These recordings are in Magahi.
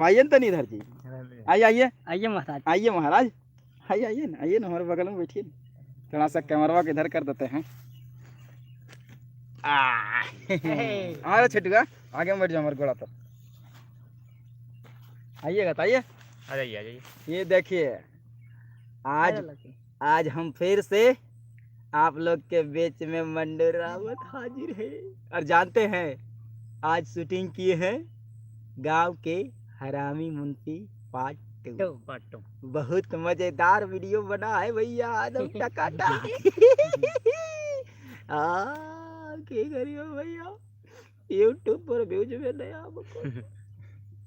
आइए ना तनी इधर जी, आइए आइए आइए महाराज, आइए महाराज, आइए आइए ना, आइए ना, हमारे बगल में बैठिए ना। थोड़ा सा कैमरवा के इधर कर देते हैं। आ रहा छोटुआ, आगे में बैठ जाओ हमारे घोड़ा पर। आइएगा तो आइए। आ जाइए आ जाइए। ये देखिए आज आज हम फिर से आप लोग के बीच में मंडू रावत हाजिर है। और जानते हैं आज शूटिंग किए हैं गांव के हरामी मुंशी पार्ट 2। पार्ट 2 बहुत मजेदार वीडियो बना है भैया, एकदम टकाटक। आ की करियो भैया, यूट्यूब पर व्यूज में नहीं आपको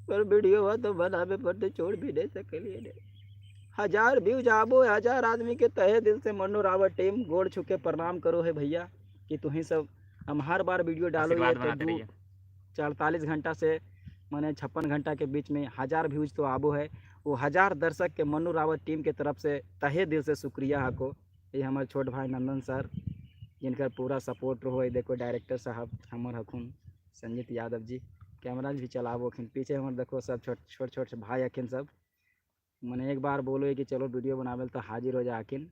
पर वीडियो हो तो बनावे पर तो छोड़ भी नहीं सकलिए। 1000 व्यूज आबो, 1000 आदमी के तहे दिल से मन्नू रावत टीम गोड़ छू के प्रणाम करो है भैया कि तुही सब हम हर बार वीडियो डालो आशीर्वाद तो बनाते रहिए। 48 घंटा से माने 56 घंटा के बीच में 1000 व्यूज तो आबो है। वो 1000 दर्शक के मन्नू रावत टीम के तरफ से तहे दिल से शुक्रिया हको। ये हमारे छोट भाई नंदन सर जिनका पूरा सपोर्ट रहो। देखो डायरेक्टर साहब हमर हखुन संजीत यादव जी, कैमरा भी चलाबो हखिन। पीछे हमर देखो सब छोट छोट छोट भाई हखिन सब, मैंने एक बार बोलो कि चलो वीडियो बनावे तो हाजिर हो जा हखिन।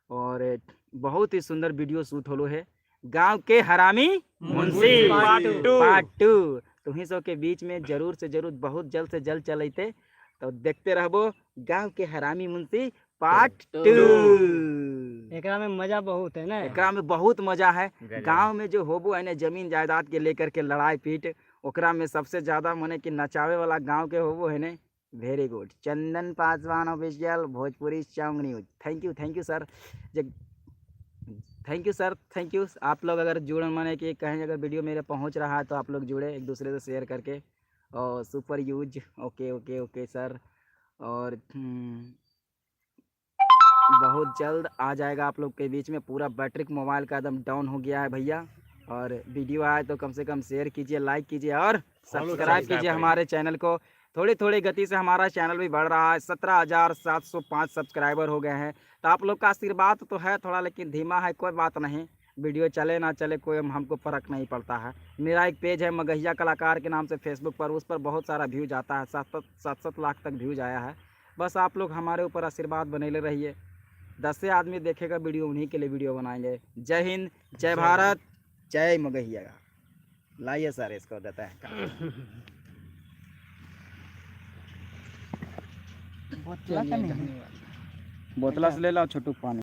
और बहुत ही सुंदर वीडियो शूट होलो है गांव के हरामी मुंशी पार्ट 2। पार्ट 2। तुम्ही सब के बीच में जरूर से जरूर बहुत जल्द से जल्द चलते, तो देखते रहबो गांव के हरामी मुंशी पार्ट 2। एकरा में मजा बहुत है ना, एकरा में बहुत मजा है। गजब। गांव में जो होबो है ना जमीन जायदाद के लेकर के लड़ाई पीट, ओकरा में सबसे ज्यादा मने कि नचावे वाला गांव के होबो है ने। Very good Chandan Paswan official Bhojpuri song news. Thank you sir, thank you sir, thank you. आप लोग अगर जुड़ माने कि कहीं अगर वीडियो मेरे पहुंच रहा है तो आप लोग जुड़े एक दूसरे से शेयर करके। और super use, okay okay okay sir. और बहुत जल्द आ जाएगा आप लोग के बीच में। पूरा बैटरी मोबाइल का एकदम डाउन हो गया है भैया। और वीडियो आए तो कम से कम शेयर कीजिए, लाइक कीजिए और सब्सक्राइब कीजिए हमारे चैनल को। थोड़ी थोड़ी गति से हमारा चैनल भी बढ़ रहा है, 17,705 सब्सक्राइबर हो गए हैं। तो आप लोग का आशीर्वाद तो है थोड़ा, लेकिन धीमा है, कोई बात नहीं। वीडियो चले ना चले कोई हमको फ़र्क नहीं पड़ता है। मेरा एक पेज है मगहिया कलाकार के नाम से फेसबुक पर, उस पर बहुत सारा व्यूज आता है, 7-7 लाख तक व्यूज आया है। बस आप लोग हमारे ऊपर आशीर्वाद बनेले रहिए। 10 आदमी देखेगा वीडियो, उन्हीं के लिए वीडियो बनाएंगे। जय हिंद, जय भारत, जय मगहिया। लाइए सर इसको देते हैं। धन्यवाद। बोतला से ले लाओ छोटू पानी।